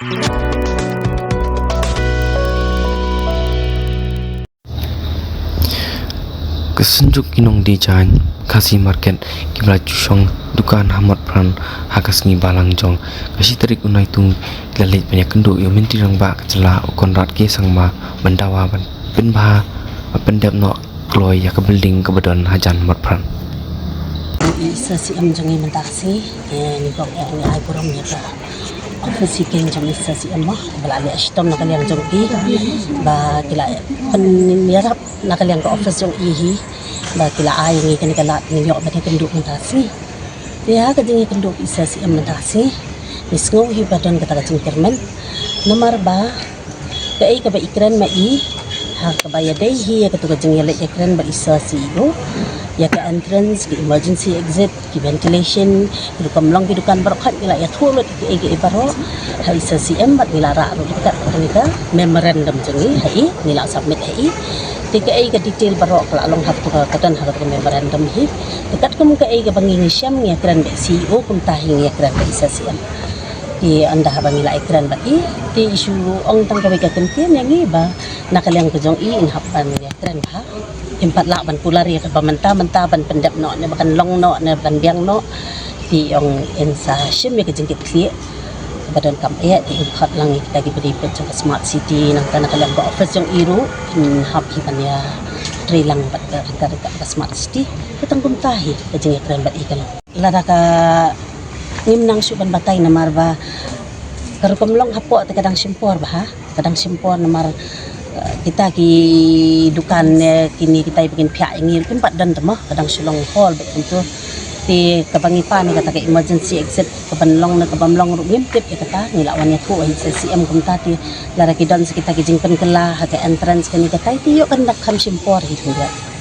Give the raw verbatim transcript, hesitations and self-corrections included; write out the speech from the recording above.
Ka Synjuk ki Nongdie Jaiñ Khasi Market kiba la ju shong dukan ha Motphran ha ka sngi Balang jong ka shi tarik u Naitung, ki la leit ban ïakynduh ïa u Myntri Rangbah ka jylla u Conrad K Sangma ban dawa ban pynbha ban pyndep noh kloi ïa ka building kaba don hajan Motphran. I Sir C M jong ngi mynta ka sngi, eh, ngi kong eh ngi ai burom ïa ka office jong i Sir C M mo, ba la leh shitom na ka liang jong i, ba ki la pynïarap na ka liang ka office jong i hi, ba ki la ai ngi kane ka lad ngi ïoh ban ïakynduh mynta ka sngi. Te ha ka jingïakynduh i Sir C M mynta ka sngi, ngi sngew hi ba don kata ka jingkyrmen, namar ba kaei kaba i kren ma i, ha kaba ïadei hi ïa katu ka jingïaleit ïakren bad i Sir C E O ïa ka entrance, ka emergency exit, ki ventilation, ki rukom long ki dukan baroh, khat ngi la ïathuh lut ïa kaei kaei baroh ha i Sir C M bad ngi la rah lut kat kane ka memorandum jong ngi ha i, ngi la submit ha i. Te kaei ka detail baroh ka la long ha katu ka, ka don ha katu ka memorandum hi. Te katkum kaei kaba ngi ngi shem ngi ïakren bad i C E O, kumta hi ngi ïakren bad i Sir C M. Te ynda haba ngi la ïakren bad i, te i shu ong tang kawei ka kyntien ïa ngi ba na ka liang ka jong i in hap ban ïakren bha. Im pat lah ban kular ïa kaba mynta mynta ban pyndep noh ne ba kan long noh ne ban biang noh. Te i ong in sa shim ïa ka jingkitkhlieh kaba donkam eh, te im khot lang ïa kita kiba dei peit jong ka Smart City, nangta na ka liang ka office jong i ruh in hap hi ban ïatrei lang bad ka ryngkat ryngkat ka Smart City. Te tang kumta hi ka jingïakren bad i ka long. Lada ka ngim nang shuh ban batai namar ba ka rukom long hapoh te ka dang shim por bha, ka dang shim por namar, eh, kita ki dukan ne kine kita kiba kin phiah ïa ngi ruh kim pat don te mo, ka dang shu long hall bad kumtu. Te kaba ngi pan ïa kata ka emergency exit kaban long ne kabym long ruh ngim tip ïa kata, ngi la wan ïathuh ha i Sir C M kumta. Te lada ki don sa kita ki jingpynkylla ha ka entrance kane katai te ïoh kan da kham shim por hi khyndiat.